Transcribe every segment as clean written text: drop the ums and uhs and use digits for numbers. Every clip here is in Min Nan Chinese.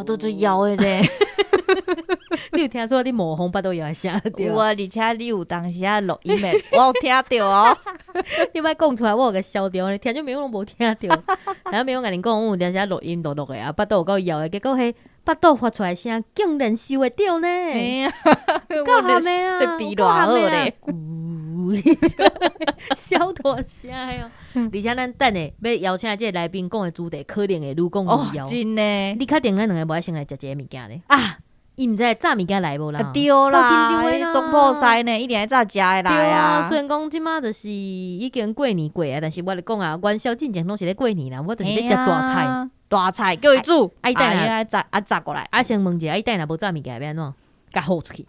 肚足枵的咧。你有聽出你模仿腹肚枵的聲對？有啊，而且你有當時啊錄音的，我有聽著哦。你莫講出來，我有共消掉，聽眾朋友攏無聽著。聽眾朋友共恁講，阮有當時啊錄音錄錄的啊，腹肚有夠枵的，結果彼腹肚發出來聲竟然收會著呢。夠譀的啊！比偌好咧。小大聲哦！而且咱等下欲邀請這个來賓講的主題，可能會愈講愈枵。真的。你確定咱兩个無愛先來食一个物件咧？啊！伊毋知會炸物件來無啦？對啦，總鋪師呢，一定愛炸食的來啊。雖然講這馬就是已經過年過啊，但是我咧講啊，元宵進前攏是咧過年啦，我就是欲食大菜。大菜叫伊煮，啊伊等下炸啊炸過來。啊先問一下，伊等下若無炸物件欲按怎？共予出去。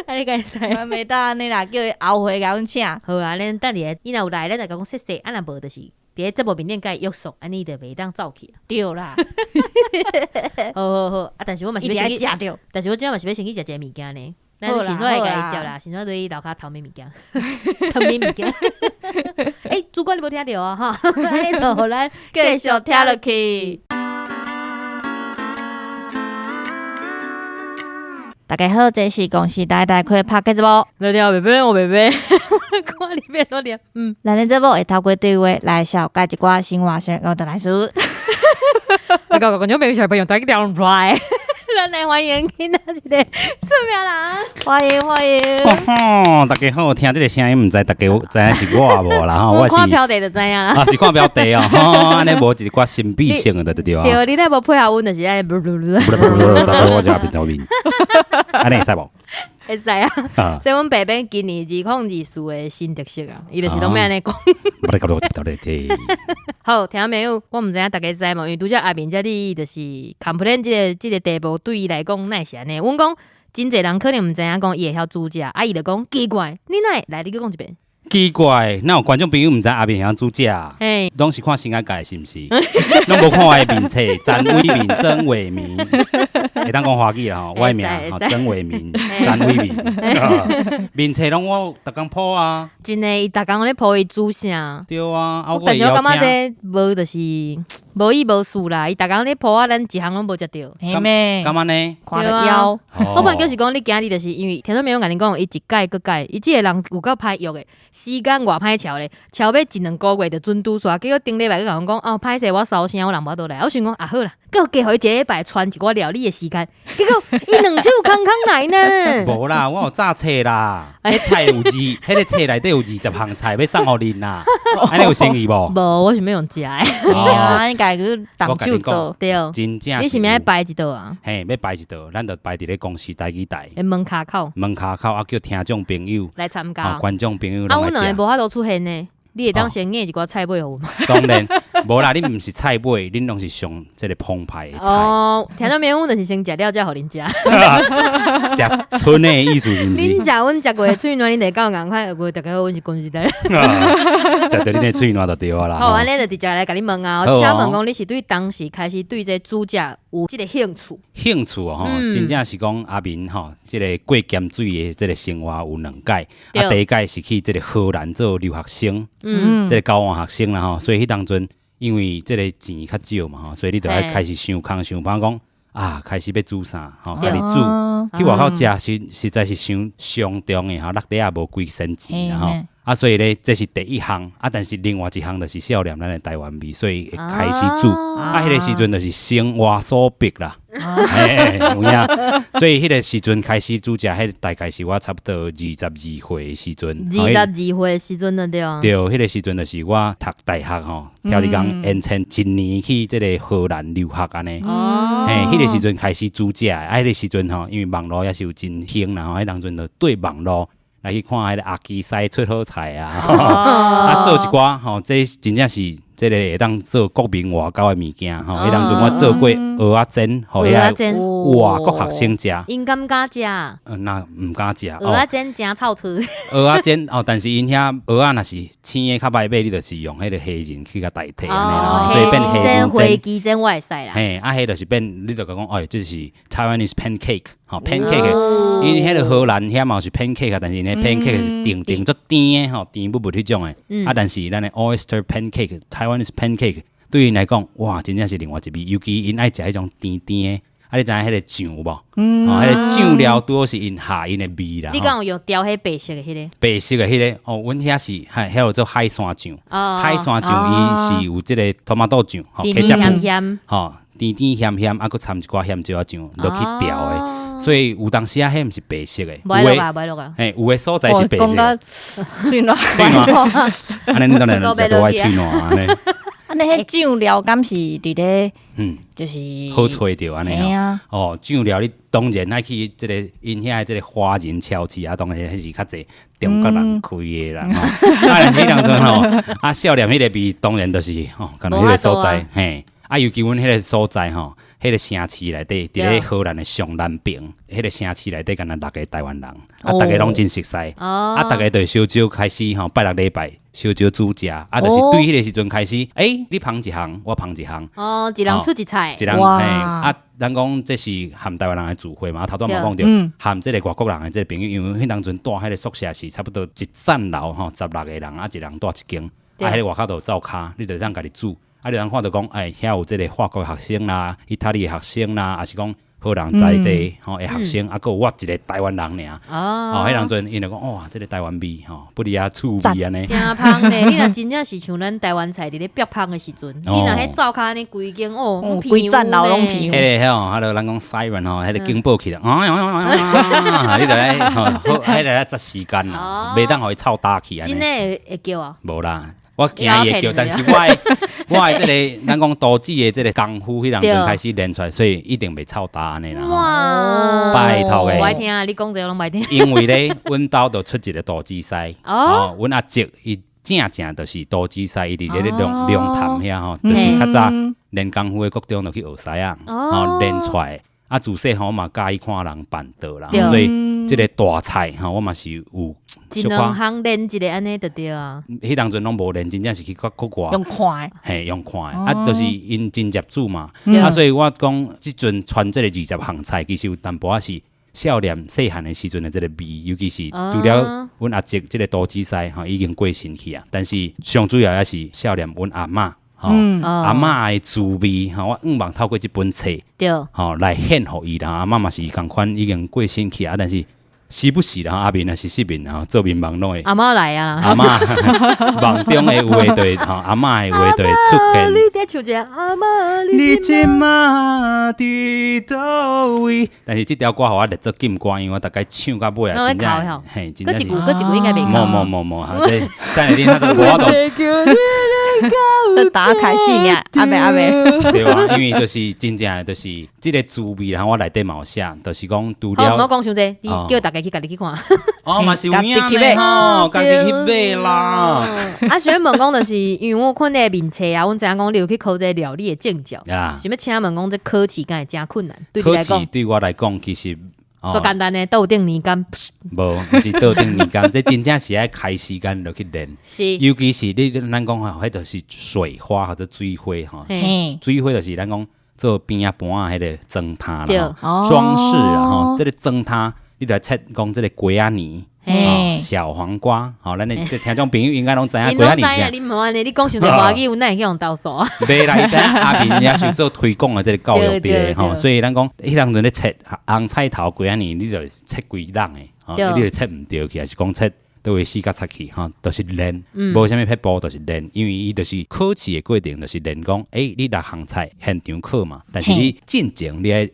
啊你敢會使？袂當按呢啦，叫伊後回共阮請。好啊，咱等下伊若有來，咱就共講謝謝。啊若無就是佇咧節目面頂共伊約束，按呢就袂當走去。對啦。好好好，啊但是我嘛是欲先去食著，但是我這嘛是欲先去食一个物件呢。咱先煞會共伊接啦，先煞對樓跤頭買物件，頭買物件。欸，主管你無聽著哦，哈，按呢就予咱繼續聽落去。大家好，這是公視台台開拍嘅節目。來聽白白，我白白，看你變多點。嗯，咱的節目會透過對話來紹介一寡生活上遇著的事。那個觀眾朋友小朋友大家好，咱來歡迎今仔一个出名人，歡迎歡迎。大家好，聽這个聲音，毋知大家有知影是我無啦？吼，我是看標題就知影啦。啊，是看標題哦，吼，按呢無一寡神秘性的對對啊。對，你若無配合阮，就是按呢。大家好，我是阿斌，阿斌。按呢會使無？會使啊。這阮白編今年2024的新特色啊，伊就是攏欲按呢講。好，聽眾朋友，我毋知影大家知無？因為拄才阿明遮你就是 complain 這個題目對伊來講，哪會是按呢？阮講真濟人可能毋知影講伊會曉煮食，啊伊就講奇怪，你哪會來？你閣講一遍。奇怪，哪有觀眾朋友毋知阿明會曉煮食？攏是看生涯界是毋是？攏無看我的面冊，詹偉民、曾偉明，會當講華語啦吼，我的名吼曾偉民、詹偉民，面冊攏我逐工 po 啊。真的，伊逐工咧 po 伊煮啥？對啊，啊但是我感覺這無就是無意無思啦，伊逐工咧 po 啊，咱一項攏無食著。嘿咩？敢按呢？看著枵。我本來就是講你今日就是因為聽眾朋友共恁講，伊一改閣改，伊這个人有夠歹約的。時間偌歹喬咧，喬欲一兩個月就準拄煞，結果頂禮拜閣共阮講，哦，歹勢我燒聲，我人無法度來。我想講啊好啦，閣加予伊一禮拜傳一寡料理的時間，結果伊兩手空空來呢。無啦，我有炸冊啦，彼菜有二，彼个冊內底有20項菜欲送予恁啦，按呢有誠意無？無，我想欲用食的。啊，你家去動手做。對，真正你是欲擺一道啊？嘿，欲擺一道，咱就擺佇咧公視台語台。門跤口。門跤口啊，叫聽眾朋友來參加，觀眾朋友啊，阮兩个無法度出現呢。你會當先夾一寡菜尾予阮？當然，無啦，恁毋是菜尾，恁攏是上這个澎湃的菜。哦，聽眾朋友，阮就是先食了才予恁食。食賰的意思是毋是？恁食阮食過的喙瀾，恁會夠仝款。有大家好，阮是公視台。食著恁的喙瀾就對啊啦。好，按呢就直接來共你問啊。請問講，你是對當時開始對這煮食有這个興趣？興趣哦，吼，真正是講阿明吼，這个過鹹水的這个生活有兩屆，啊，第一屆是去這个荷蘭做留學生。這个交換學生啦吼，所以彼當陣因為這个錢較少嘛吼，所以你就愛開始想空想法講啊，開始欲煮啥吼，家己煮。去外口食實實在是傷傷重的吼，落袋也無幾仙錢啦吼。啊，所以咧，這是第一項啊，但是另外一項就是少年咱的台灣味，所以會開始煮。啊，彼个時陣就是生活所逼啦，嘿，有影。所以彼个時陣開始煮食，彼大概是我差不多22歲的時陣。22歲的時陣了對啊。對，彼个時陣就是我讀大學吼，調你講延簽一年去這个荷蘭留學按呢。嘿，彼个時陣開始煮食，啊，彼个時陣吼，因為網路也是有真興啦吼，彼當陣就對網路來去看彼个阿基師出好菜啊，啊做一寡吼，這真正是這個會當做國民外交的物件吼。彼當陣我做過蚵仔煎，予遐外國學生食。𪜶敢敢食？若毋敢食。蚵仔煎誠臭喙。蚵仔煎哦，但是𪜶遐蚵仔若是青的較歹買，你就是用彼个蝦仁去共代替按呢啦，所以變蝦仁煎。花枝煎我會使啦。嘿，啊，彼就是變，你就共講，哎，這是 Taiwanese pancake，吼，pancake，因為彼个荷蘭遐嘛是 pancake 啊，但是𪜶 pancake 是甜甜足甜的吼，甜不不彼種的。啊，但是咱的 oyster pancake，Taiwanese pancake 對𪜶來講，哇，真正是另外一味，尤其𪜶愛食彼種甜甜的。啊，你知影彼個醬無？哦，彼個醬料拄好是𪜶合𪜶的味啦。你敢有用調彼白色的彼個？白色的彼個，哦，阮遐是彼叫做海山醬。海山醬伊是有這個トマト醬，吼，甜甜鹹鹹，吼，甜甜鹹鹹，啊，閣摻一寡鹹椒仔醬落去調的。所以有當時啊，彼毋是白色的，無愛落啊，無愛落啊。嘿，有的所在是白色的。喙瀾，喙瀾，按呢你當然食著我喙瀾按呢。按呢彼醬料敢是佇咧？就是好揣著按呢吼。哦，醬料你當然愛去這個𪜶遐的這個華人超市啊，當然彼是較濟中國人開的啦。啊，但是彼當陣吼，啊，少年彼個味當然就是吼，敢若彼個所在，嘿，啊，尤其阮彼個所在吼，彼個城市內底，佇咧荷蘭的上南邊，彼個城市內底，敢若六个台灣人，啊，逐家攏真熟似，啊，逐家就小少開始吼，拜六禮拜小少煮食，啊，就是對彼個時陣開始，欸，你捧一項，我捧一項，哦，一人出一菜，一人嘿，啊，咱講這是含台灣人的聚會嘛，頭拄仔嘛講著，含這個外國人的這個朋友，因為彼當陣蹛彼個宿舍是差不多一層樓吼，16個人，啊，一人蹛一間，啊，彼個外口就有灶跤，你就會當家己煮。啊，你通看著講，欸，遐有這個法國學生啦、意大利的學生啦，抑是講荷蘭在地吼的學生，啊，閣有我一個台灣人爾。哦，彼當陣𪜶就講，哇，這個台灣味吼，不離啊趣味按呢。誠芳咧，你若真正是像咱台灣菜佇咧爆芳的時陣，你若彼灶跤按呢規間哦，規層樓攏鼻。彼個吼，彼個咱講 siren 吼，彼個警報器啦，哎哎，你著愛吼，好，彼個愛節時間啦，袂當予伊臭焦去按呢。真的會叫啊？無啦。我驚伊會叫，但是我的這個咱講刀子的這個功夫，彼當陣開始練出來，所以一定袂臭焦按呢啦。哇！拜託的，無愛聽啊！你講這個攏無愛聽。因為咧，阮兜就出一個刀子師。哦。阮阿叔伊正正就是刀子師，伊佇咧龍龍潭遐吼，就是較早練功夫的國中就去學師仔，吼練出來。啊，自細吼我嘛佮意看人辦桌啦，所以這個大菜吼我嘛是有。一兩項練一下按呢就對啊。彼當陣攏無練，真正是去國國外。用看的。嘿，用看的，啊，就是𪜶真濟煮嘛。啊，所以我講這陣傳這個二十項菜，其實有淡薄仔是少年細漢的時陣的這個味，尤其是除了阮阿叔這個刀子師吼已經過身去啊，但是上主要還是少年阮阿嬤。吼，阿嬤的滋味吼，我向望透過這本冊，吼來獻予伊啦。阿嬤嘛是仝款已經過身去啊，但是時不時啦，阿面若是失眠吼，做眠夢攏會。阿嬤來啊！阿嬤夢中的話就會吼，阿嬤的話就會出現。你佇唱一下阿嬤，你這馬佇佗位？但是這條歌予我列做禁歌，因為我逐擺唱到尾啊，真正嘿，閣一句，閣一句應該袂無無無無，這等下你那都無法度。這打開始爾，阿伯阿伯。對啊，因為就是真正就是這個滋味，然後我內底嘛有寫，就是講除了。好，毋好講傷濟，你叫大家去家己去看。哦，嘛是有影咧吼，家己去買啦。啊，想欲問講就是，因為我看你的面冊啊，阮知影講你有去考這個料理的證照。想欲請問講這考試敢會誠困難？對你來講。考試對我來講，其實。足簡單的，桌頂年柑。無，毋是桌頂年柑，這真正是愛開時間落去練。是。尤其是你咱講吼，彼就是水花或者水花吼。水花就是咱講做邊仔盤仔彼個妝塔啦，裝飾啦吼。這個妝塔，你著切講這個瓜仔泥。小黃瓜，吼，咱的聽眾朋友應該攏知影瓜仔泥啥。你毋好按呢，你講傷濟華語，阮哪會去予投訴啊？袂啦，伊知影阿明也是做推廣的這個教育佇咧吼，所以咱講，彼當陣咧切紅菜頭瓜仔泥，你就切規籠的，吼，你就切毋著去，抑是講切佗位四角擦去，吼，就是練，無啥物撇步，就是練，因為伊就是考試的過程，就是練講，欸，你六項菜現場考嘛，但是你進前你愛學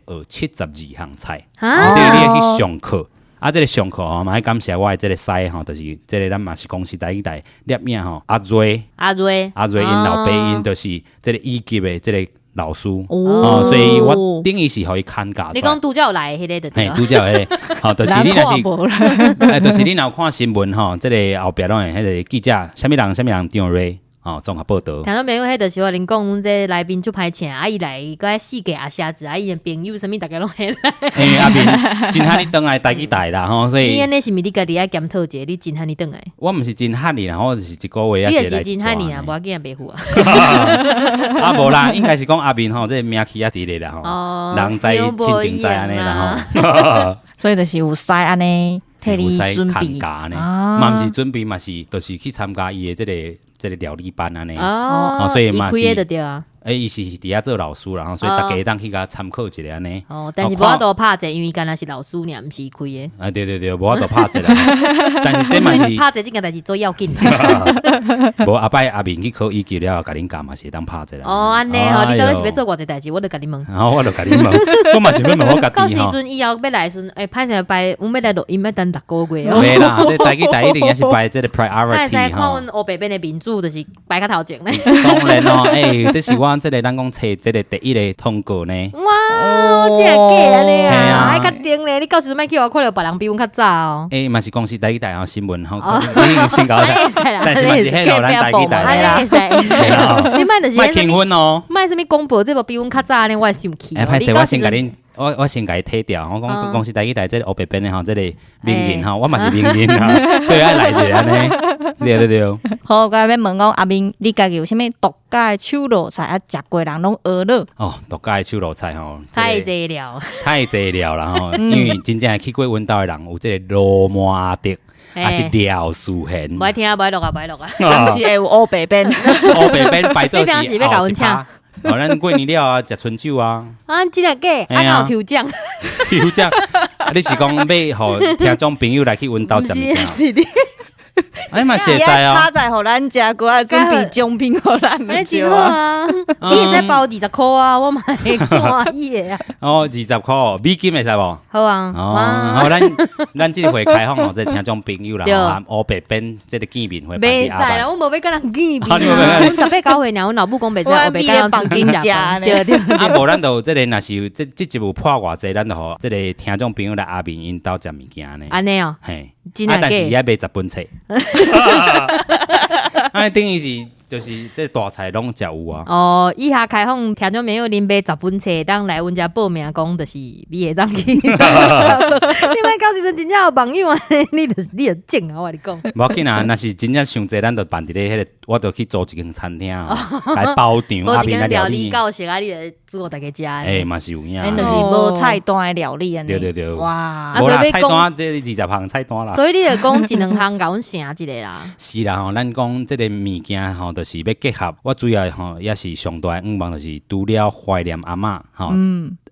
72項菜，對，你愛去上課。啊，這個上課吼，嘛愛感謝我的這個師吼，就是這個咱嘛是公視台語台攝影吼，阿瑞，阿瑞，阿瑞𪜶老爸𪜶就是這個乙級的這個老師，哦，所以我等於是予伊牽教。你講拄才有來的彼個就對。嘿，拄才有彼個，吼，就是你若是，哎，就是你若有看新聞吼，這個後壁攏會彼個記者，啥物人，啥物人張瑞。哦，綜合報道。聽眾朋友，彼就是我恁講，阮這來賓足歹請，啊，伊來閣愛四界阿社子，啊，伊的朋友啥物，逐家攏會來。欸，阿明，真罕你轉來台語台啦吼，所以。你按呢是毋是你家己愛檢討一下？你真罕你轉來。我毋是真罕你啦，我就是一個月你就是真罕你啊，無要緊啊，袂赴啊。啊，無啦，應該是講阿明吼，這個名氣也佇咧啦吼，人知親情知按呢啦吼。所以就是有師按呢，替你準備。嘛毋是準備，嘛是，就是去參加伊的這個。這个料理班按呢。哦，所以嘛是伊開的就對啊。欸，伊是佇遐做老師啦，所以逐家會當去共參考一下按呢。哦，但是無法度拍者，因為敢若是老師爾，毋是伊開的。啊，對對對，無法度拍者啦。但是這嘛是拍者這件代誌做要緊。無後擺阿明去考乙級了後，共恁教嘛是會當拍者啦。哦，按呢吼，你到底是欲做偌濟代誌？我就共你問。好，我就共你問，我嘛想欲問我家己吼。到時陣以後欲來時陣，欸，歹勢排，阮欲來錄音欲等六個月哦。袂啦，這台語台一定也是排這个 priority 會使看阮烏白變的民主，就是排較頭前咧。當然咯，欸，這是我這个咱講冊這个第一个通告呢。哇，真的假按呢啊？還較頂咧，你到時陣莫去予我看著別人比阮較早哦。欸，嘛是公司台語台吼新聞吼，你先搞但是嘛是彼落咱台語台啦。會使會使，你莫就是莫興奮哦，莫啥物廣播這無比阮較早按呢，我會生氣。欸，歹勢，我先共恁，我先共伊提掉。我講公司台語台這个烏白變的吼，這个名人吼，我嘛是名人吼，所以愛來一下按呢。對對對。好，我欲問講阿明，你家己有啥物獨家的手路菜啊？食過人攏學了。哦，獨家的手路菜吼，太濟了，太濟了啦吼。因為真正去過阮兜的人，有這个羅馬阿迪，還是廖淑賢。無愛聽啊，無愛錄啊，無愛錄啊。當時會有烏白變，烏白變擺做是你當時欲共阮請。哦，咱過年了啊，食春酒啊。啊，真的假？啊，敢有抽獎？抽獎？啊，你是講欲予聽眾朋友來去阮兜食物件？是你。哎嘛，會使哦，炒菜予咱食，閣愛準備獎品予咱。按呢真好啊！你會使包20箍啊，我嘛會做歡喜的啊。哦，20箍美金會使無？好啊。哦，好，咱這回開放哦，這聽眾朋友啦，烏白變這个見面會。袂使啦，阮無欲佮人見面啊。阮十八九歲爾，阮老母講袂使烏白共人放金食對對。啊，無咱就這个若是有這這集有破偌濟，咱就予這个聽眾朋友來阿明𪜶兜食物件呢。按呢哦。嘿。啊，但是伊愛買十本冊。啊，等於是就是這大菜攏食有啊。哦，以下開放聽眾朋友，恁買十本冊，當來阮遮報名講，就是你會當去。你莫到時陣真正有網友啊，你就種啊，我共你講。無要緊啊，若是真正傷濟，咱就辦佇咧彼个，我就去租一間餐廳來包場，包一間料理教室啊，你來煮予大家食。欸，嘛是有影。恁就是無菜單的料理按呢。對對對。哇！無啦，菜單這20項菜單啦。所以你就講一兩項共阮成一下啦。是啦吼，咱講這个物件吼，就是欲結合。我主要吼也是上大的願望，就是除了懷念阿嬤吼，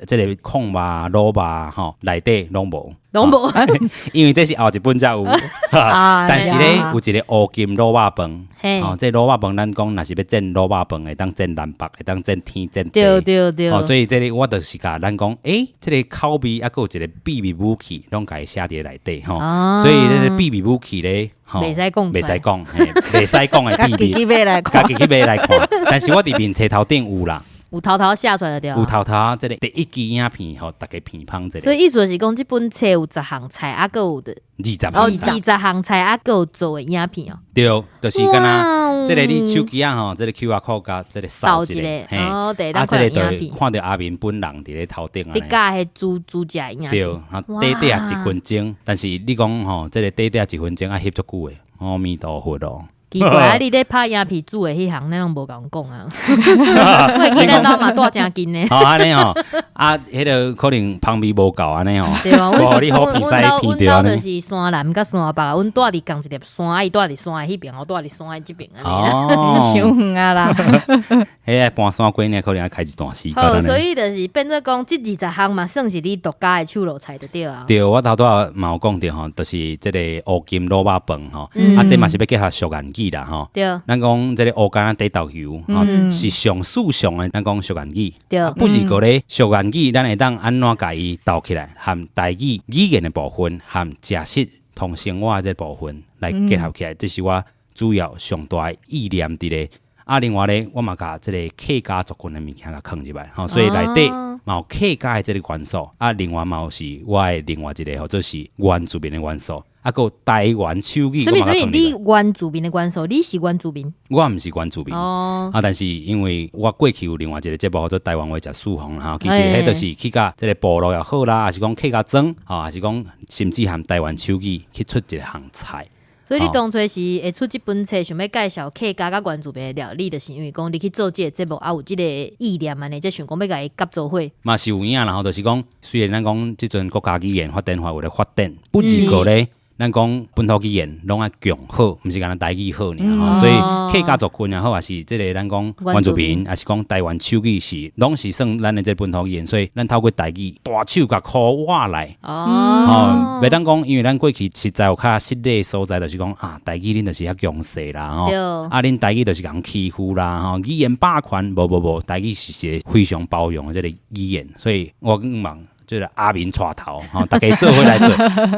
這个炕肉、滷肉吼，內底攏無，攏無，因為這是後一本才有。但是咧，有一个烏金滷肉飯，吼，這滷肉飯咱講若是欲煎滷肉飯，會當煎南北，會當煎天煎地。對對對。哦，所以這个我就是共咱講，欸，這个口味猶閣有一个秘密武器，攏共伊寫佇內底吼。所以這个秘密武器咧，袂使講，袂使講，袂使講的秘密，家己去買來看，家己去買來看。但是我佇面冊頭頂有啦。有偷偷寫出來對。有偷偷這个第一支影片，予逐家鼻芳一下。所以意思就是講，這本冊有十項菜，啊，閣有的 20哦，20項菜，啊，閣有做的影片哦。對，就是敢若這个你手機仔吼，這个 QR code 共這个掃一下，哦，對，啊，這个就看著阿明本人佇咧頭頂按呢。你教彼煮煮食的影片。對，啊，短短一分鐘，但是你講吼，這个短短一分鐘愛翕足久的，阿彌陀佛咯。奇怪啊！你咧拍影片煮的彼項，你攏無共阮講啊？我會記咱兜嘛蹛誠近呢。哦，按呢吼，啊，彼个可能芳味無夠按呢吼。對啊，阮是阮阮兜阮兜就是山南佮山北，阮蹛佇仝一粒山，啊伊蹛佇山的彼邊，我蹛佇山的這邊按呢。哦，傷遠啊啦！彼个搬山過呢，可能愛開一段時間。好，所以就是變做講，這20項嘛，算是你獨家的手路菜就對啊。對，我頭拄仔嘛有講著吼，就是這个烏金滷肉飯吼，啊，這嘛是欲結合俗諺語啦吼。對。咱講這个烏干仔底豆油，吼是上時尚的，咱講俗諺語。對。不是過咧，俗諺語，咱會當按怎共伊鬥起來，和台語語言的部分，和食食同生活的這部分來結合起來，這是我主要上大的意念佇咧。啊，另外咧，我嘛共這个客家族群的物件共囥入來，吼，所以內底嘛有客家的這个元素，啊，另外嘛有是我的另外一个，或者是原住民的元素，啊，閣有台灣手語。啥物啥物？你原住民的元素？你是原住民？我毋是原住民。啊，但是因為我過去有另外一个節目叫做台灣話食四方吼，其實彼就是去共這个部落也好啦，抑是講客家莊，吼，抑是講甚至含台灣手語去出一項菜。所以你當初是會出這本冊，想欲介紹客家佮原住民的料理，就是因為講你去做這个節目，啊有這个意念按呢，才想講欲共伊合做伙。嘛是有影啦吼，就是講雖然咱講這陣國家語言發展法有咧發展，不過咧，咱講本土語言攏愛共好，毋是干焦台語好爾吼。所以客家族群也好，抑是這个咱講原住民，抑是講台灣手語是，攏是算咱的這個本土語言。所以咱透過台語大手共箍倚來。哦，袂當講，因為咱過去實在有較失禮的所在，就是講啊，台語恁就是遐強勢啦，吼，啊，恁台語就是共欺負啦，吼，語言霸權，無無無，台語是一個非常包容的這個語言，所以我希望就是阿明帶頭，吼，逐家做伙來做，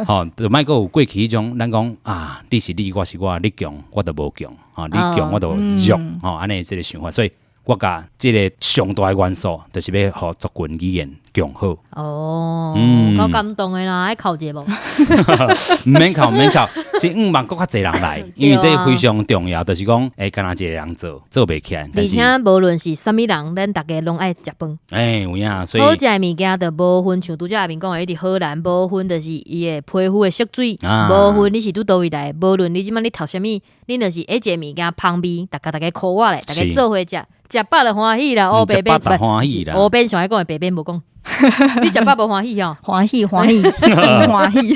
吼，就莫閣有過去彼種，咱講啊，你是你，我是我，你強我就無強，吼，你強我就弱，吼，按呢這個想法，所以我共這個上大的元素，就是欲予族群語言共好。哦，夠感動的啦，愛哭一下無？毋免哭，毋免哭，是向望閣較濟人來，因為這非常重要，就是講，欸，干焦一个人做，做袂起來。而且無論是啥物人，咱逐家攏愛食飯。欸，有影，所以好食的物件就無分，像拄才阿明講的，伊佇荷蘭無分，就是伊的皮膚的色水，無分你是佇佗位來，無論你這擺你讀啥物，恁就是彼一个物件芳味，逐家逐家箍倚來，逐家做伙食，食飽就歡喜啦。烏白變歡喜啦，烏變上愛講的白變無講。你食飽無歡喜吼？歡喜歡喜，真歡喜。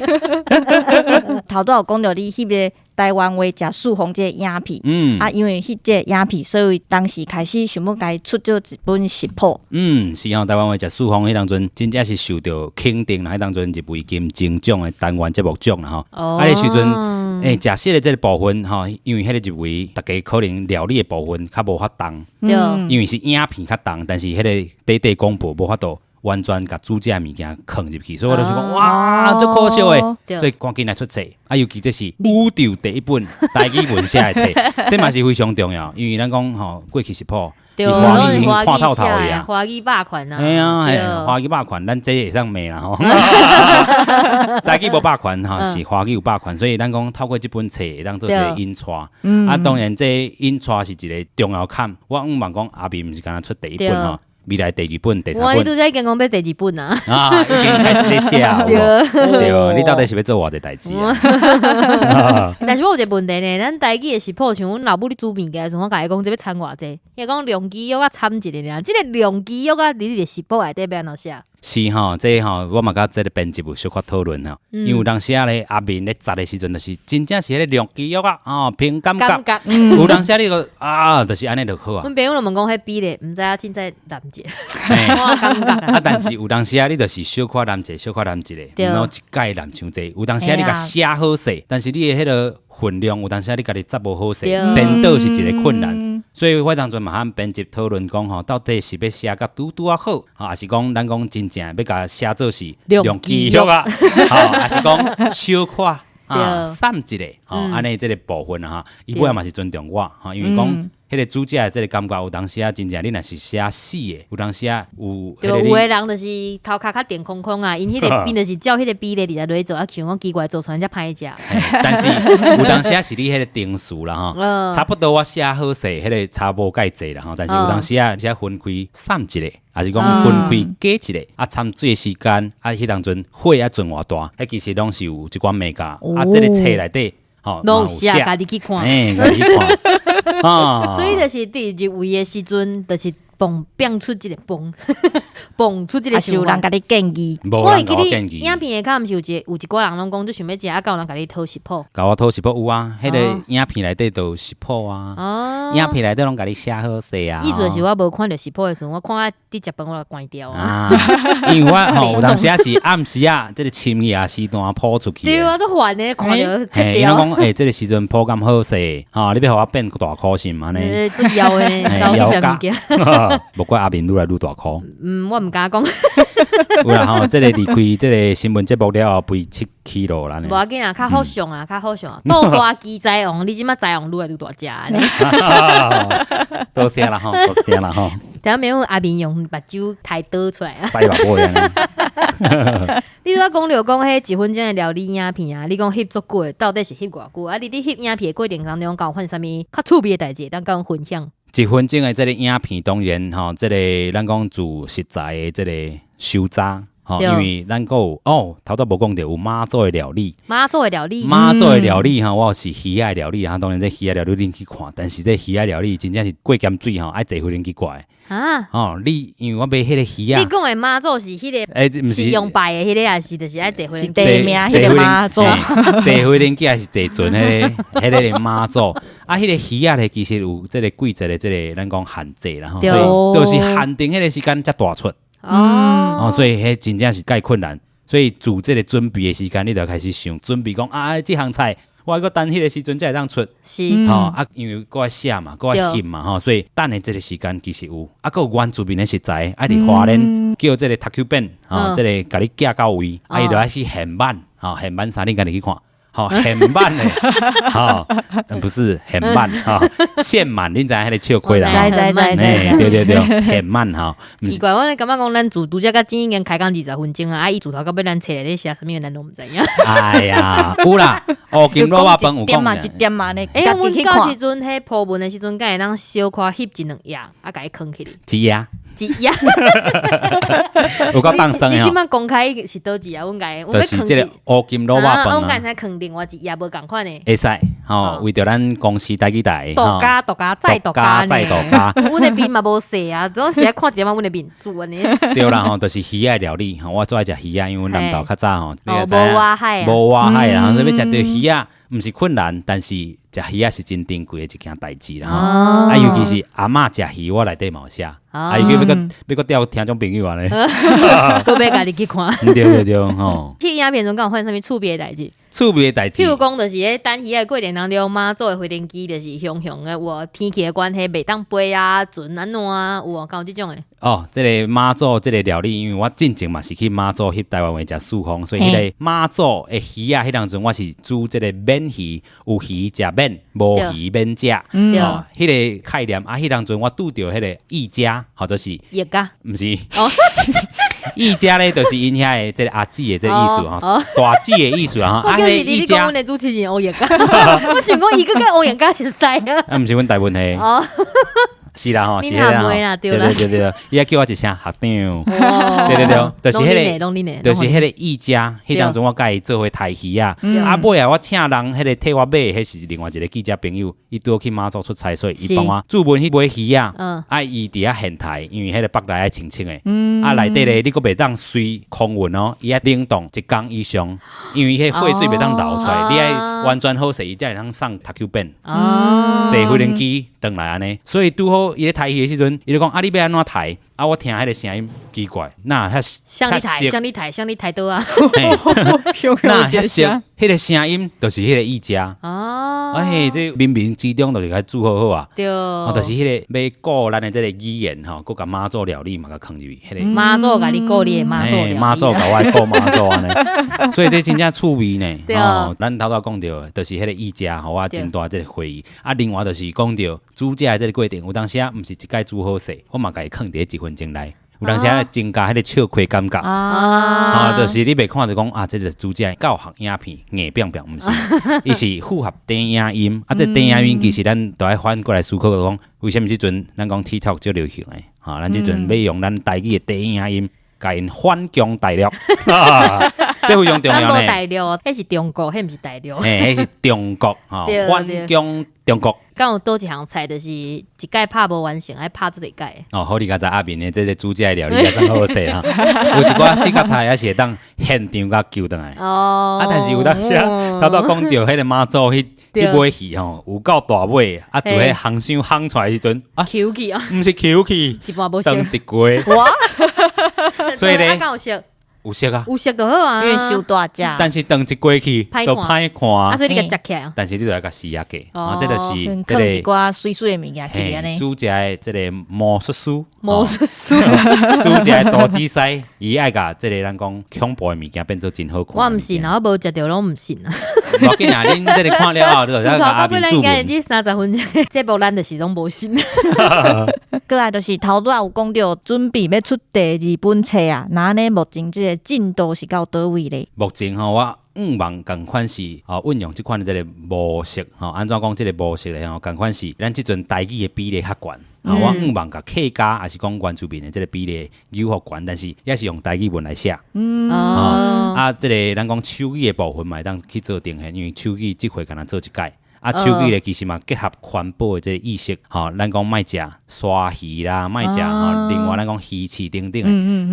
頭拄有講著你翕个台灣話食四方這个影片，啊，因為翕這个影片，所以當時開始想欲共伊出做一本食譜。嗯，是哦，台灣話食四方彼當陣，真正是受著肯定啦。彼當陣入圍金鐘獎的單元節目獎啦吼。啊，彼時陣，欸，食食的這個部分吼，因為彼个入圍，逐家可能料理的部分較無法重，因為是影片較重，但是彼个短短廣播無法度完全共煮食的物件囥入去，所以我就是講，哇，足可惜的，所以趕緊來出冊。啊，尤其這是宇宙第一本台語文寫的冊，這嘛是非常重要，因為咱講吼，過去食譜，華語已經看透透的啊，華語霸權啊，嘿啊，華語霸權，咱這會使罵啦吼。台語無霸權吼，是華語有霸權，所以咱講透過這本冊會當做一個引帶。啊，當然這引帶是一個重要坎。我向望講阿明毋是干焦出第一本吼。未來第二本、第三本，你拄才已經講欲第二本啊！啊，已經開始咧寫啊，對，你到底是欲做偌濟代誌啊？但是我有一個問題呢，咱台語的食譜，像阮老母咧煮物件的時陣，我共伊講這欲摻偌濟，伊講量雞肉仔摻一下爾，這個量雞肉仔佇你的食譜內底欲按怎寫？是吼，這吼我嘛佮這个編輯有小可討論吼，因為有當時啊咧阿明咧雜的時陣，就是真正是彼個量雞肉啊，吼憑感覺。有當時你個啊，就是按呢就好啊。阮朋友攏問講彼比例，毋知影凊彩攬一下，我感覺。啊，但是有當時啊，你就是小可攬一下，小可攬一下，毋通一概攬傷濟。有當時啊，你共寫好勢，但是你的彼個分量有當時啊，你家己雜無好勢，顛倒是一個困難。所以我當陣嘛和編輯討論講吼，到底是欲寫甲拄拄仔好，抑是講咱講真正欲共寫做是量雞肉啊，吼，抑是講小可啊，散一下，吼，按呢這个部分啊，哈，伊尾仔嘛是尊重我，吼，因為講彼个煮食的這个感覺，有當時啊，真正你若是寫死的，有當時啊有。對，有的人就是頭殼較電空空啊，𪜶彼个變就是照彼个比例佇咧做，啊，想講奇怪做出來遮歹食。但是有當時啊是你彼個定數啦吼，差不多我寫好勢，彼个差無蓋濟啦吼，但是有當時啊，寫分開散一下，抑是講分開加一下，啊，摻水的時間，啊，彼當陣火愛轉偌大，彼其實攏是有一寡眉角，啊，這个冊內底吼，攏有寫，家己去看，欸，家己去看。啊，所以就是佇入圍的時陣，就是蹦變出這个蹦，蹦出這个想法。有人共你建議，我會記得影片下跤，毋是有一有一寡人攏講，就想欲食，啊，敢有人共你討食譜？共我討食譜有啊，彼個影片內底都有食譜啊。哦，影片內底攏共你寫好勢啊。意思就是我無看著食譜的時陣，我看啊佇食飯我就關掉啊。因為我吼有當時啊是暗時啊，這个深夜時段鋪出去。對啊，足煩的，看著切掉。伊攏講，欸，這个時陣鋪敢好勢，吼，你欲予我變大箍是毋按呢？足枵的，走去食物件。無怪阿明愈來愈大箍。嗯，我毋敢講。有啦吼，這个離開這个新聞節目了後，肥7 kilo 啦。無要緊啊，較好上啊，較好上啊。倒大機財王，你這馬財王愈來愈大隻。多謝啦吼，多謝啦吼。聽沒有阿明用目睭刣刀出來啊！塞目睭你拄仔講著講彼一分鐘的料理影片啊，你講翕足久的，到底是翕偌久？啊，你佇翕影片的過程當中，敢有發生啥物較趣味的代誌，會當佮阮分享？一分鐘的這个影片，當然吼，這个咱講自食材的這个收集，吼，因為咱閣有哦，頭拄無講著有媽祖的料理，媽祖的料理，媽祖的料理吼，我是魚仔料理啊，當然這魚仔料理恁去看，但是這魚仔料理真正是過鹹水吼，愛坐飛輪機過來。啊！哦，你因為我買彼個魚仔，你講的媽祖是彼個，欸，毋是用拜的彼個，還是就是愛坐飛輪機？地名彼個媽祖，坐飛輪機還是坐船彼個媽祖？啊，彼個魚仔咧，其實有這個季節的這個咱講限制啦，吼，所以就是限定彼個時間才大出。哦，所以彼真正是蓋困難，所以做這個準備的時間，你就開始想準備講啊，這項菜我閣等彼個時陣才會當出，是，吼啊，因為閣愛寫嘛，閣愛翕嘛，吼，所以等的這個時間其實有，啊，閣有原住民的食材，愛佇花蓮叫這個讀丘變，吼，這個共你寄到位，啊，伊就愛去現挽，吼，現挽衫，恁家己去看。吼，現滿的，吼，不是現滿，吼，現滿，恁知影彼个笑虧啦？知知知知，對對對，現滿吼。奇怪，我咧感覺講咱自拄才佮錢已經開講20分鐘啊，啊，伊自頭到尾咱冊來咧寫啥物，咱攏毋知影。哎呀，有啦，烏金滷肉飯有講嘛，一點嘛呢。欸，阮到時陣彼鋪文的時陣，敢會當小可翕一兩頁，啊，共伊囥起來。一頁。一頁。有夠當生。你這擺公開是佗一頁？阮共，就是這个烏金滷肉飯啊。阮共使囥另外一頁無仝款的。會使吼，為著咱公司台語台。獨家獨家再獨家再獨家。阮的面嘛無細啊，總是愛看一點仔阮的面煮按呢。對啦吼，就是魚仔料理吼，我最愛食魚仔，因為阮南投較早吼。哦，無外海。無外海啊，所以欲食著魚仔，毋是困難，但是食魚仔是真珍貴的一件代誌啦吼。啊，尤其是阿嬤食魚，我內底嘛有寫。啊，伊叫欲閣欲閣釣聽眾朋友按呢，閣欲家己去看。對對對，吼。彼影片中敢有發生啥物趣味的代誌？趣味的代誌，譬如講，就是咧等魚仔的過程當中，媽祖的飛行機就是雄雄的，有天氣的關係，袂當飛啊，船按怎啊，有無？敢有這種的？哦，這個媽祖這個料理，因為我進前嘛是去媽祖翕台灣話食四方，所以彼個媽祖的魚仔，彼當陣我是煮這個免魚，有魚食免，無魚免食。哦，彼個概念啊，彼當陣我拄著彼個義家，或者是葉家，毋是。義家咧，就是𪜶遐的這個阿姊的這個意思吼，大姊的意思啊。我叫你你講阮的主持人歐陽家，我想講伊閣佮歐陽家熟似啊。啊，毋是阮大文系。是啦吼，是啦吼，對對對對，伊還叫我一聲學長，對對對，就是彼個，就是彼個義家，彼當陣我佮伊做伙刣魚仔，啊尾啊我請人彼個替我買，彼是另外一個記者朋友，伊拄好去媽祖出差，所以伊幫我注文去買魚仔，啊伊佇遐現刣，因為彼個腹內愛清清的，啊內底咧你閣袂當隨空運哦，伊愛冷凍一工以上，因為彼個血水袂當流出來，你愛完全好勢，伊才會當送讀丘變，坐飛輪機轉來按呢，所以拄好。伊咧刣魚的時陣，伊就講啊，你欲按怎刣？啊，我聽彼个聲音奇怪，哪遐像你刣，像你刣，像你刣刀啊？哪遐熟？彼个聲音就是彼个意家。哦，哎，這冥冥之中就是共煮好好啊。對，哦，就是彼个欲顧咱的這個語言吼，閣共媽祖料理嘛，共囥入去。彼个媽祖共你顧你的媽祖料理。媽祖共我顧媽祖按呢，所以這真正趣味呢。哦，咱頭拄講著，就是彼個意家，予我真大這個回憶。啊，另外就是講著煮食的這個過程，有當時啊，毋是一擺煮好勢，我嘛共伊囥佇咧一分鐘內。有當時啊，增加彼個笑虧感覺啊，就是你袂看著講啊，這個煮食教學影片硬拚拚，毋是，伊是符合短影音啊。這短影音其實咱都愛反過來思考講，為啥物這陣咱講 TikTok 足流行的？哈，咱這陣欲用咱台語的短影音，共𪜶反攻大陸，這非常重要呢。大陸，彼是中國，彼毋是大陸。嘿，彼是中國，吼，反攻中國。敢有佗一項菜，就是一擺拍無完成，愛拍足濟擺。哦，好，你較知阿明的這個煮食的料理也算好勢哈。有一寡四角菜也是會當現場共救轉來。哦。啊，但是有當時頭拄講著彼个媽祖彼尾魚吼，有夠大尾，啊，自彼烘箱烘出來的時陣，啊，抾去啊，毋是抾去，一半無熟，當一鍋。哇！所以咧，敢有熟？有熟啊，有熟就好啊。因為傷大隻。但是當一鍋去，就歹看。啊，所以你共食起來啊。但是你就愛共匙仔過，啊，這就是囥一寡媠媠的物件去按呢。煮食的這個魔術師，魔術師，煮食的刀子師，伊愛共這個咱講恐怖的物件變做真好看。我毋信啊，我無食著攏毋信啊。無要緊啊，恁這個看了後，就會使共阿明注文。這30分鐘節目，咱就是攏無信。過來就是頭拄仔有講著，準備欲出第二本冊啊，那按呢目前這個進度是到佗位咧？目前吼，我向望仝款是吼運用這款的這個模式吼，按怎講這個模式咧吼？仝款是咱這陣台語的比例較懸，我向望共客家抑是講原住民的這個比例有予懸，但是也是用台語文來寫。啊，這個咱講手語的部分嘛會當去做呈現，因為手語這回敢若做一擺。啊，手語咧其實嘛結合環保的這個意識，吼，咱講莫食鯊魚啦，莫食吼，另外咱講魚翅等等的，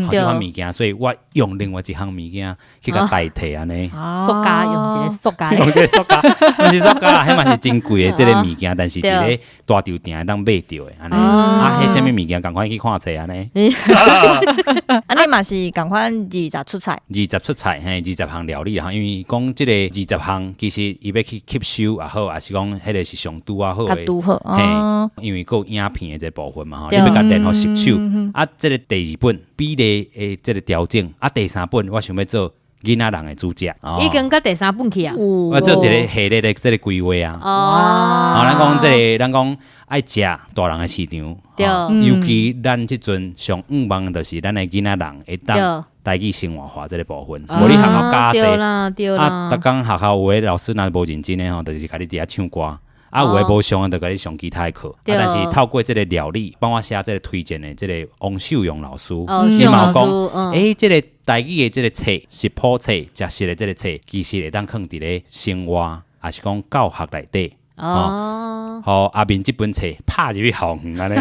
吼，這款物件，所以我用另外一項物件去共代替按呢。塑膠用一個塑膠，用一個塑膠，毋是塑膠啦，彼嘛是真貴的這個物件，但是佇咧大稻埕會當買著的按呢。啊，彼啥物物件，仝款去看冊按呢。按呢嘛是仝款二十出菜，二十出菜，嘿，20項料理啦，因為講這個二十項，其實伊欲去吸收也好，抑是講彼個是上拄仔好的，拄好，嘿，因為閣有影片的這個部分嘛，吼，你欲共練予熟手。啊，這個第二本比例的這個調整，啊，第三本我想欲做囡仔人的主角，已經到第三本去啊。我做一個系列的這個規劃啊。哦，咱講這個，咱講愛食大人的市場，尤其咱這陣上向望的就是咱的囡仔人會當台語生活化這個部分，無你學校教濟，啊，逐工學校有的老師若無認真的吼，就是共你佇遐唱歌。啊，有的無上的就共你上其他的課。啊，但是透過這個料理，幫我寫這個推薦的這個王秀榮老師，伊嘛有講，欸，這個台語的這個冊食譜冊，食食的這個冊，其實會當囥佇咧生活，抑是講教學內底。哦，予阿明這本冊拍入去校園按呢，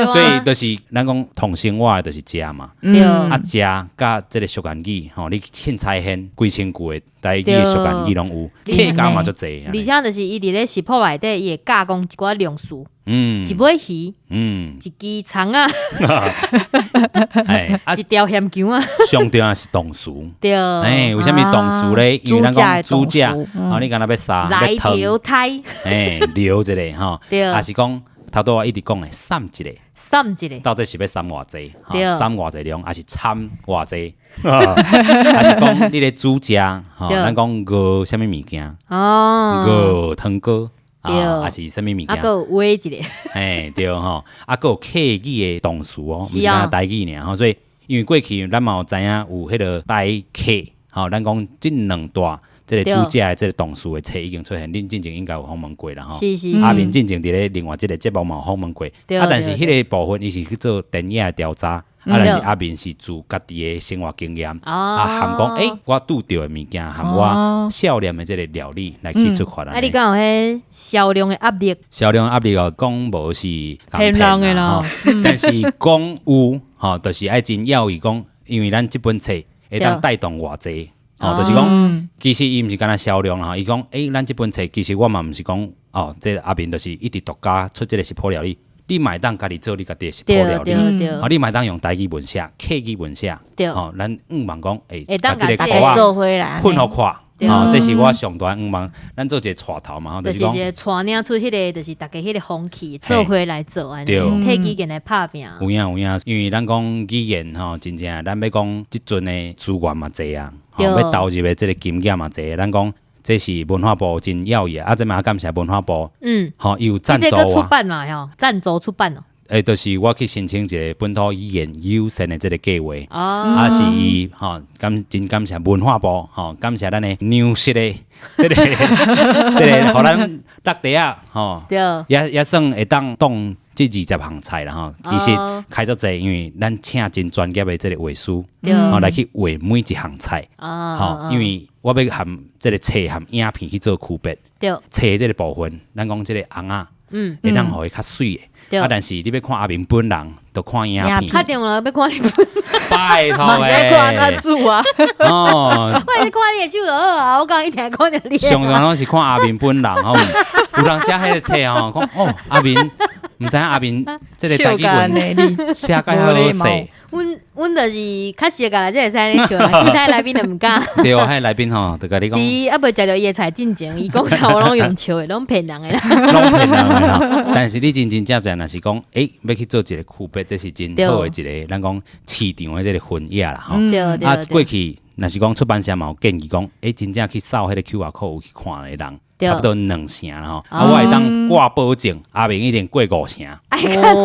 所以就是咱講同生活的就是食嘛，啊食佮這個俗諺語吼，你凊彩掀幾千句的台語的俗諺語攏有，客家嘛足濟。而且就是伊佇咧食譜內底，伊會教講一寡量詞，一尾魚，一支蔥仔，一條鹹薑仔，上重要是動詞，對，欸，為啥物動詞咧？因為咱講煮食，吼，你敢若欲煠，來條刣，欸，留一下吼，抑是講頭拄我一直講的，送一下，送一下，到底是欲送偌濟？送偌濟量，抑是摻偌濟？抑是講你咧煮食，吼，咱講熬啥物物件？熬湯糕。啊，抑是啥物物件？啊，閣有畫一下，嘿，對吼，啊，閣有客語的動詞哦，毋是干焦台語爾吼，所以因為過去咱嘛有知影有彼個台客，吼，咱講這兩大這個主食的這個動詞的冊已經出現，恁進前應該有訪問過啦吼。是是。阿明進前佇咧另外這個節目嘛有訪問過，啊，但是彼個部分伊是去做電影的調查，啊，但是阿明是自家己的生活經驗，啊，含講，欸，我拄著的物件，含我少年的這個料理來去出發。啊，你敢有彼銷量的壓力？銷量壓力哦，講無是騙人的啦，但是講有吼，就是愛真要伊講，因為咱這本冊會當帶動偌濟，吼，就是講，其實伊毋是干焦銷量啦，伊講，欸，咱這本冊其實我嘛毋是講，哦，這個阿明就是一直獨家出這個食譜料理。你嘛會當家己做你家己的食譜料理，啊，你嘛會當用台語文寫、客語文寫，吼，咱向望講，欸，共這個簿仔做伙來，噴予看，吼，這是我上大向望，咱做一個帶頭嘛，吼，就是講，就是一個帶領出彼個，就是大家彼個風氣，做伙來做按呢，替語言來拍拚。有影有影，因為咱講語言吼，真正咱欲講這陣的資源嘛濟啊，吼，欲投入的這個金額嘛濟，咱講。這是文化部真要的，啊，這嘛感謝文化部，吼，伊有贊助我。出版嘛，吼，贊助出版哦。欸，就是我去申請一個本土語言友善的這個計劃，啊，是伊吼，感真感謝文化部，吼，感謝咱的糧食的這個這個，予咱落地仔，吼，也算會當當這二十項菜啦，吼，其實開足濟，因為咱請真專業的這個畫師，吼，來去畫每一項菜，吼，因為我欲含這個冊含影片去做區別，冊這個部分，咱講這個尪仔，會當予伊較媠的，啊，但是你欲看阿明本人，就看影片。較重要欲看你本人。拜託欸。看他煮啊。哦。我是看你的手就好啊，我剛一定看著你。上重攏是看阿明本人吼，有當時彼個冊吼，講哦阿明，毋知影阿明這個台語文寫甲遐好勢。阮就是較熟啦，才會使按呢笑啦，其他來賓就毋敢。對啊，彼個來賓吼，就共你講。伊猶未食著伊的菜進前，伊講啥我攏用笑的，攏騙人的啦。攏騙人的啦。但是你真真正正若是講，欸，欲去做一個區別，這是真好的一個，咱講市場的這個分野啦吼。啊，過去若是講出版社嘛有建議講，欸，真正去掃彼個 QR code 有去看的人，差不多兩成啦吼。啊，我會當掛保證，阿明一定過五成。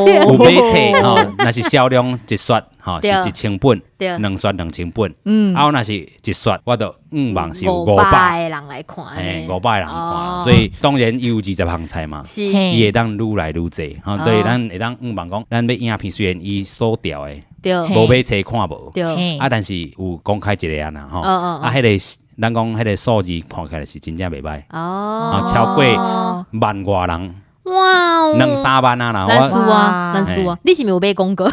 有買冊吼，若是銷量一雪吼是1000本，兩雪2000本。啊，我若是一雪，我就五萬是有五百個人來看，嘿，500個人看，所以當然伊有20項菜嘛，伊會當愈來愈濟，吼，對，咱會當向望講，咱欲影片雖然伊鎖掉的，無買冊看無，啊，但是有公開一个按呢吼，啊，彼个咱講彼个數字看起來是真正袂䆀，哦，超過萬外人，哇，兩三萬啊啦，難輸啊，難輸啊，你是毋是有買廣告？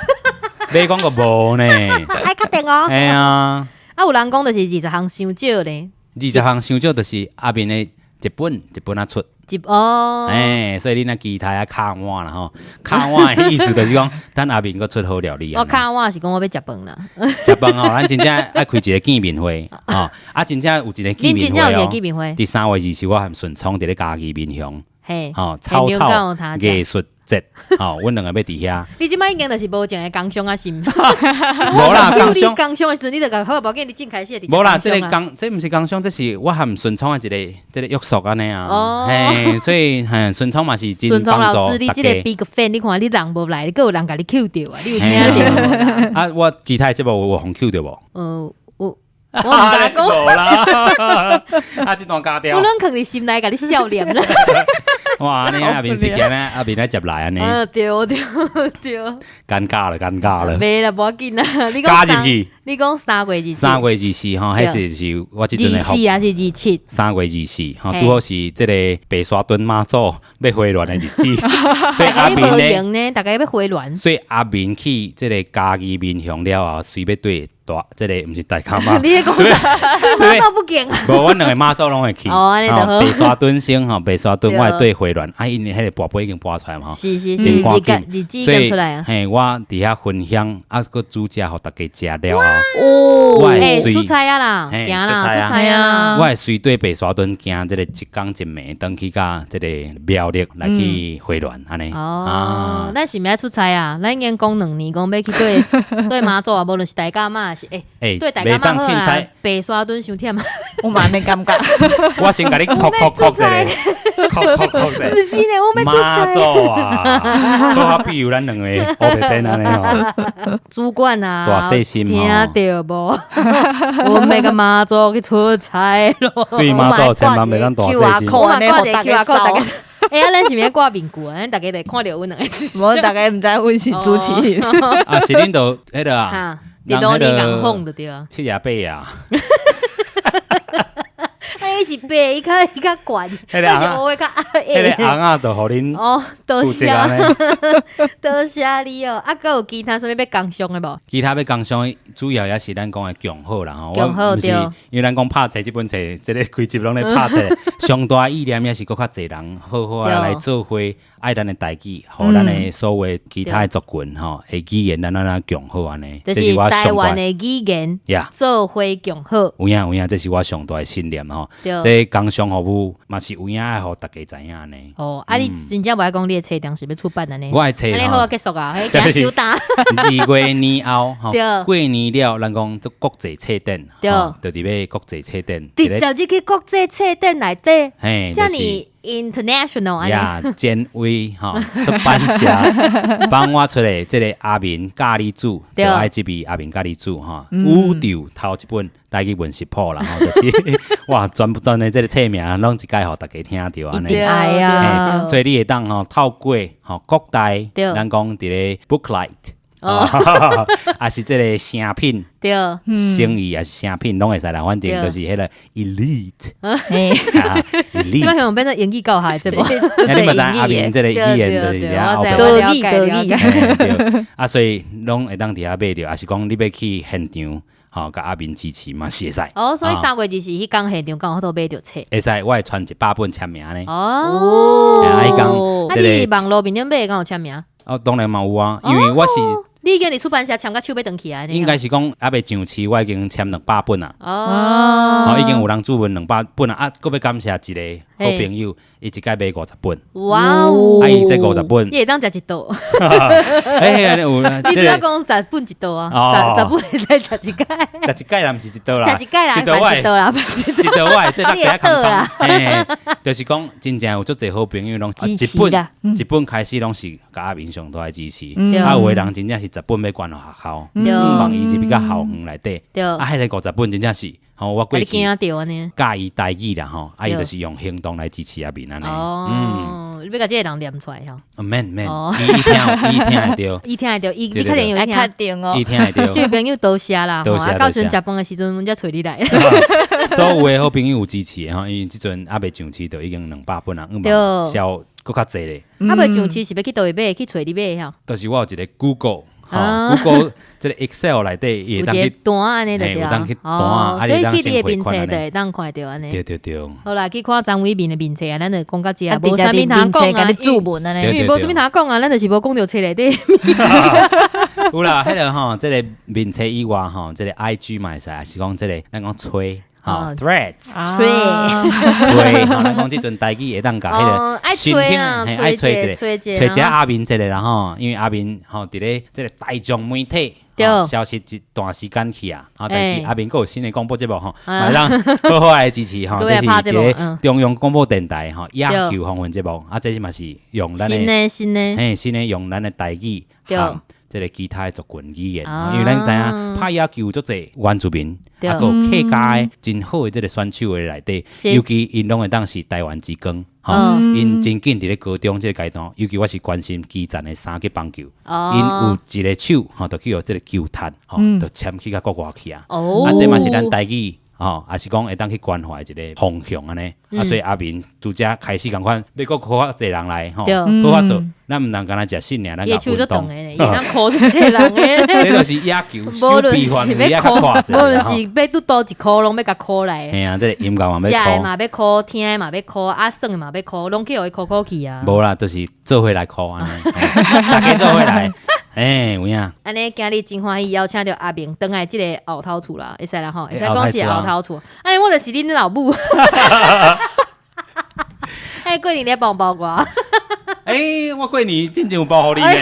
買廣告無呢？愛確定哦。嘿啊，啊有人講就是20項傷少咧， 20項傷少就是阿明的一本一本仔出。一哦，欸，所以你若期待啊敲碗啦吼，敲碗的意思就是講，等阿明閣出好料理。我敲碗是講我欲食飯啦，食飯吼，咱真正愛開一個見面會吼，啊，真正有一個見面會哦。見面會。佇3月20我和順聰佇咧嘉義民雄，嘿，吼，草草藝術節，吼，阮兩个欲佇遐。你這擺已經就是無情的工商啊，是毋？無啦，工商。工商的時陣，你就共好，無緊，你正開始。無啦，這个工，這毋是工商，這是我和順聰的一个這个約束按呢啊。哦。嘿，所以嘿，順聰嘛是真順聰幫助老師，你大家。這个 big fan，你看你人無來，閣有人共你 cue 著啊？你有聽著無？啊，我其他的節目有予 cue 著無？我毋敢講。無啦。啊，這段加掉。我攏囥佇心內，共你笑臉啦。哇，按呢阿明是今呢，阿明來接來按呢。嗯，對對對。尷尬了，尷尬了。袂啦，無要緊啦。你加入去。你講3月24。 3月24吼，彼時是我這陣的。24還是27？ 3月24吼，拄好是這个白沙屯媽祖欲回鑾的日子。所以阿明呢，大家欲回鑾。所以阿明去這个嘉義民雄了後，隨欲對大，這个毋是大崁媽。你咧講啥？媽祖不敬啊？無，阮兩个媽祖攏會去。哦，按呢就好。白沙屯先吼，白沙屯我會對回鑾，啊，因為彼个跋杯已經跋出來嘛，是是是，日日子已經出來啊。嘿，我佇遐分享，啊，閣煮食予大家食了後，哦，我會出差啊啦，行啦，出差啊。我會隨綴白沙屯行這个一工一暝，轉去佮這个苗栗來去回鑾按呢。哦，咱是毋是愛出差啊？咱已經講2年，講欲去對對媽祖啊，無論是大甲媽，是欸，對大甲媽好啦，白沙屯傷忝。我嘛按呢感覺。我先共你哭哭哭一下，哭哭哭一下。毋是呢，我欲出差。媽祖啊，好庇佑咱兩个烏白顛按呢吼。主管啊，大細心聽著無？阮欲佮媽祖去出差囉。對媽祖千萬袂當大細心。我嘛掛一個 QR code，大家。欸，啊，咱是毋是掛面具啊？咱逐家會看著阮兩個。無，逐家毋知阮是主持人。啊，是恁都彼个啊？你都你共放就對啊。七啊八啊。啊，伊是白，伊較懸，彼个是較矮。彼个尪仔就予恁哦，多謝，多謝你哦。啊，閣有其他啥物欲工商的無？其他欲工商，主要也是咱講的共好啦吼。共好對。因為咱講拍冊這本冊，這个規集攏咧拍冊，上大意念也是閣較濟人好好啊來做伙，愛咱的台語，予咱的所有其他的族群吼，的語言咱按怎共好按呢？就是台灣的語言，做伙共好。有影有影，這是我上大的信念吼。這工商服務嘛是有影愛予大家知影呢。哦，啊，你真正無愛講你的冊當時欲出版按呢？我的冊按呢好啊，結束啊，彼今收單。2月年後，吼，過年了，咱講做國際冊展，對，就佇欲國際冊展。直接入去國際冊展內底，嘿，遮爾 international 呀，簡威吼出版社幫我出的這个阿明教你煮，就愛這味阿明教你煮吼，宇宙頭一本台語文食譜啦吼，就是哇，全部全的這个冊名攏一擺予大家聽著按呢。愛啊，所以你會當吼透過吼各大，咱講佇咧 Booklight。哦，啊是這个誠品，對，生意抑是誠品，攏會使啦。反正就是彼个 elite， elite。這擺變做英語教學節目，你嘛知阿明這个語言就是遐後得意得意。對，啊，所以攏會當佇遐買著，抑是講你欲去現場，吼，共阿明支持嘛是會使。哦，所以3月24彼工現場敢有法度買著冊？會使，我會傳100本簽名呢。哦，啊，彼工，啊，你網路面頂買敢有簽名？哦，當然嘛有啊，因為我是。你已經佇出版社簽甲手欲斷去啊？應該是講猶未上市，我已經簽200本啊。哦，已經有人注文200本啊！啊，閣欲感謝一個好朋友，伊一擺買50本。哇哦！啊，伊這50本，伊會當食一桌。欸，有你拄仔講十本一桌啊？十本會使食一擺。食一擺啦，毋是一桌啦。食一擺啦，一桌一桌啦，一桌我這大家扛扛。嘿，就是講真正有足濟好朋友攏支持啦。一本開始攏是共阿明上大的支持。啊，有的人真正是十本欲捐予學校，望伊入去到校園內底。啊，彼个50本真正是，吼，我過去教伊台語啦，吼，啊，伊就是用行動來支持阿明按呢。哦，你欲共這个人念出來吼？毋免毋免，伊聽伊聽會著，伊聽會著，伊你確定有聽？確定哦，伊聽會著。這位朋友多謝啦，多謝。到時陣食飯的時陣，阮才揣你來。所有的好朋友有支持的吼，因為這陣猶未上市，就已經200本啦，銷閣較濟咧。猶未上市是欲去佗位買？去揣你買吼？就是我有一個 Google。吼，Google 這個 Excel 內底會當去單按呢就對啊，會當去單啊，所以去你的面冊就會當看著按呢。對對對。好啦，去看張偉民的面冊啊，咱就講到這啊，無啥物通講啊，因為無啥物通講啊，咱就是無講著冊內底。有啦，彼个吼，這个面冊以外吼，這个 IG 嘛會使，抑是講這个咱講吹。吼，Threads，吹吹，吼，咱講這陣台語會當共彼个新興，嘿，愛吹一个，吹一下阿明一个啦吼，因為阿明吼佇咧這个大眾媒體消失一段時間去啊，但是阿明閣有新的廣播節目吼，會當好好來支持吼，這是佇咧中央廣播電台吼野球訪問節目，啊，這是嘛是用咱的新的新的，嘿，新的用咱的台語和這个其他的族群語言，因為咱知影拍野球足濟原住民，啊，閣有客家的真好的這个選手的內底，尤其𪜶攏會當是台灣之光，吼，𪜶真緊佇咧高中這个階段，尤其我是關心基層的三級棒球，𪜶有一个手吼，就去予這个球探，吼，就簽去到國外去啊，啊，這嘛是咱台語。吼，也是講會當去關懷一个方向按呢，啊，所以阿明拄才開始仝款，欲閣靠較濟人來吼，好較做，咱毋通干焦食糞爾，咱共運動。伊當箍一个人的，這就是野球，手臂範圍較闊無論是欲拄倒一箍，攏欲共箍來。嘿啊，這个音樂嘛欲箍，食的嘛欲箍，聽的嘛欲箍，啊耍的嘛欲箍，攏去予伊箍箍去啊。無啦，就是做伙來箍按呢，大家做伙來。欸，有影。按呢，今日真歡喜邀請著阿明轉來這个後頭厝啦，會使啦吼，會使講是後頭厝。按呢，我就是恁老母。欸，過年你幫包我。欸，我過年真正有包予你呢。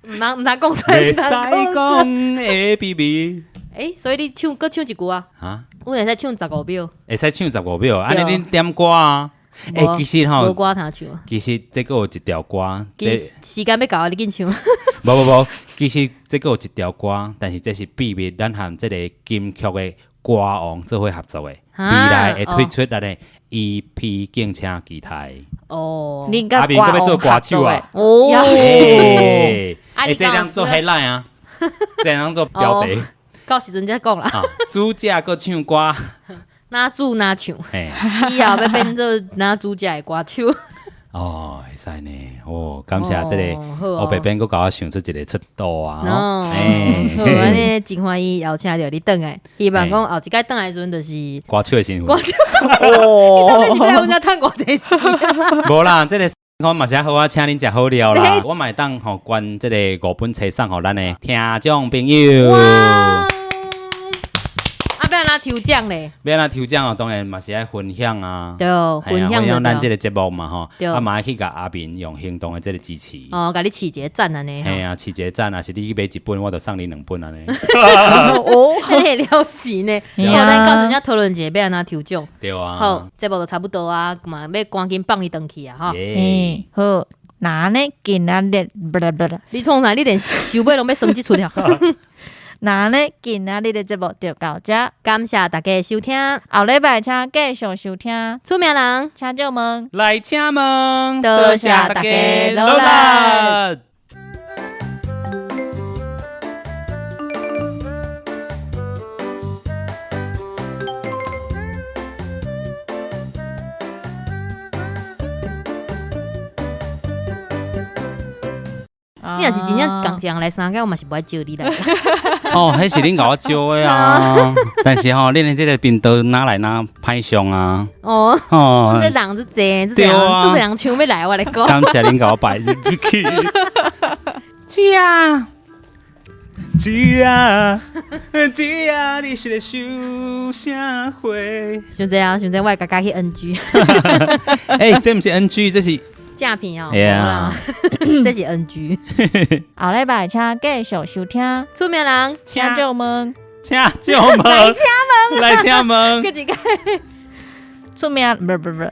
毋通毋通講出來，袂使講的秘密。欸，所以你唱閣唱一句啊？啊？阮會使唱15秒。會使唱15秒，按呢恁點歌啊？欸，其實吼，無歌通唱。其實這閣有一條歌，這時間欲到啊，你緊唱。無無無，其實這閣有一條歌，但是這是秘密，咱和這個金曲的歌王做伙合作的，未來會推出咱的 EP，敬請期待。哦，你佮歌王做歌手啊？哦，欸，這當做 headline 啊，這當做標題。到時陣才講啦。主角閣唱歌。哪主哪唱，以後欲變做哪主角的歌手。哦，會使呢，哦，感謝這个烏白邊閣共我想出一个出道啊！哦，好，按呢真歡喜邀請著你轉來，希望講後一擺轉來時陣就是歌手的身份。歌手，你到底是欲來阮遮趁偌濟錢？無啦，這个我嘛是好啊，請恁食好料啦。我嘛會當吼捐這个5本冊送予咱的聽眾朋友。欲按怎抽獎咧？欲按怎抽獎哦，當然嘛是愛分享啊。對，分享咱這个節目嘛吼，啊嘛愛去共阿明用行動的這个支持。哦，共你揤一个讚按呢。嘿啊，揤一个讚，若是你去買一本，我就送你2本按呢。哦，會了錢呢。好，咱到時陣討論一下欲按怎抽獎。對啊。好，節目就差不多啊，嘛欲趕緊放伊轉去啊，吼。嗯，好。那呢，今仔日，你創啥？你連收尾攏欲耍這出了。那呢，今仔日的節目就到這，感謝大家收聽，後禮拜請繼續收聽。出名人，請借問，來請問，多謝大家努力。你若是真正仝一人來三個，我嘛是無愛招你來。哦，彼是恁共我招的啊！但是吼，恁的這个頻道哪來哪歹上啊？哦哦，這人足濟，足濟人，足濟人搶欲來，我來講。感謝恁共我擺入去。食。姊仔，姊仔，你是咧想啥货？傷濟啊，傷濟，我會共加去 NG。欸，這毋是 NG，這是詐騙哦。哎呀，這是 NG。後禮拜請繼續收聽出名人，請就問，請就問，來請問，來請問。閣一個出名，不不不。